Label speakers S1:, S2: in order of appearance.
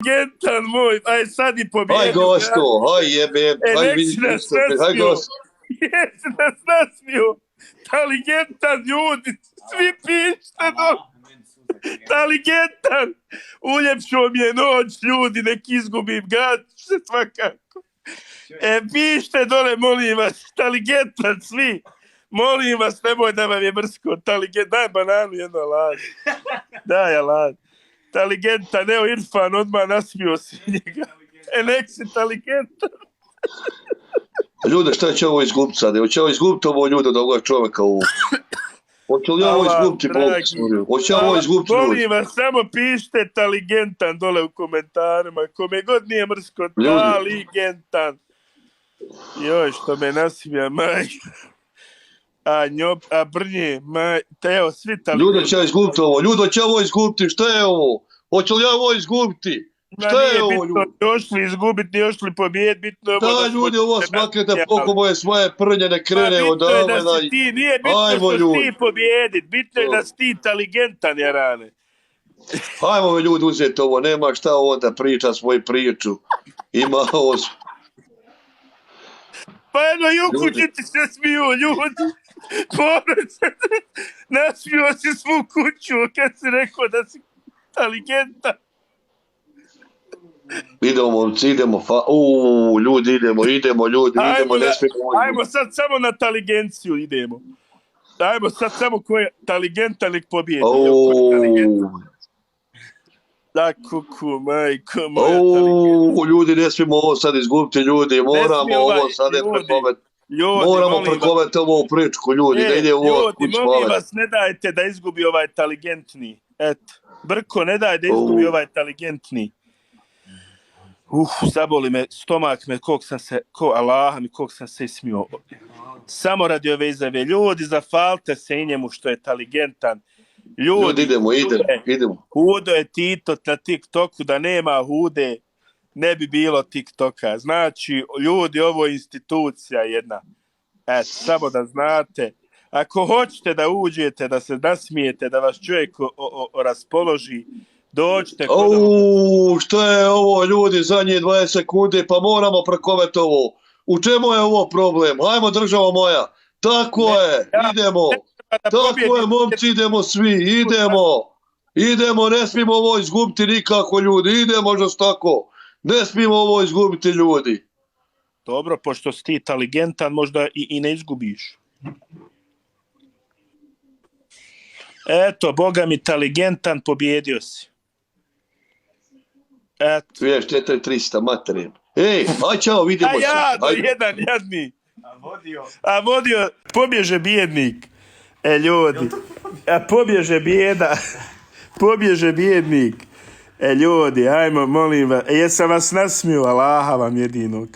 S1: Inteligentan moj, aj sad i pobjedio.
S2: Aj gosto, aj jebem, aj
S1: nek
S2: vidi
S1: si nas
S2: aj
S1: nasmio.
S2: gosto.
S1: Jesi nas nasmio. Inteligentan ljudi, svi pište dole. Inteligentan. Uljepšo mi je noć, ljudi, nek izgubim gad, se svakako. Pište dole, molim vas, inteligentan svi. Molim vas, nemoj da vam je mrsko. Daj bananu jedno, lad. Daj, lad. Inteligentan, evo Irfan, odmah nasmio si njega. Nek si inteligentan.
S2: Ljude, šta će ovo izgubiti sad? Hoće ovo izgubiti ovo ljude da ovog čovjeka ovo? Hoće li ovo izgubiti? Hoće ovo izgubiti ljudi?
S1: Molim vas, samo pišite inteligentan dole u komentarima. Kome god nije mrsko, inteligentan. Joj, što me nasmija, majka. A brnje, evo, svi inteligentan.
S2: Ljude će izgubiti ovo. Ljude će ovo izgubiti. Šta je ovo? Hoće li ja ovo izgubiti? Šta je ovo, ljudi?
S1: Još li izgubiti, još li pobijeti, bitno je ovo
S2: da ljudi, ovo smakajte poko moje svoje prnje ne krene odavle.
S1: Nije bitno što si ti pobijedit, bitno je da si ti inteligentan, Jarane.
S2: Hajmo me ljudi uzeti ovo, nema šta onda priča svoju priču. Ima ovo...
S1: Pa jedno Jukućići se smiju, ljudi. Nasmio si svu kuću kad si rekao da si inteligentan.
S2: Idemo, momci, idemo, ljudi, idemo, ne smijemo.
S1: Ajmo sad samo na inteligenciju idemo. Ajmo sad samo ko je inteligentan nek pobijedi. Da, kuku, majko moja.
S2: Ljudi, ne smijemo ovo sad izgubiti, ljudi, moramo ovo sad prekoveti. Moramo prekoveti ovo u pričku, ljudi, da ide ovo kuć hvala.
S1: Molim vas, ne dajte da izgubi ovaj inteligentni. Eto, Brko, ne daj da izgubi ovaj inteligentni. Zaboli me, stomak me, kog sam se ismio. Samo radi ove izjave. Ljudi, zafalite se i njemu što je inteligentan. Ljudi,
S2: idemo.
S1: Hudo je Tito na TikToku, da nema Hude, ne bi bilo TikToka. Znači, ljudi, ovo je institucija jedna. Eto, samo da znate. Ako hoćete da uđete, da se nasmijete, da vas čovjek raspoloži, dođite.
S2: Što je ovo, ljudi, zadnje 20 sekundi, pa moramo prekoveti ovo. U čemu je ovo problem? Hajmo, država moja. Tako je, idemo. Tako je, momci, idemo svi, idemo, ne smijemo ovo izgubiti nikako, ljudi, idemo žestoko. Ne smijemo ovo izgubiti, ljudi.
S1: Dobro, pošto si ti inteligentan, možda i ne izgubiš. Eto, Boga mi inteligentan, pobjedio si. Eto.
S2: Viješ, 4-300 materijem. Ej, aj čao, vidimo se.
S1: Jedan jadni. A vodio, pobježe bijednik. Ljudi, pobježe bijeda. Pobježe bijednik. Ljudi, ajmo, molim vas. Jesam vas nasmio, Allaha vam jedinog.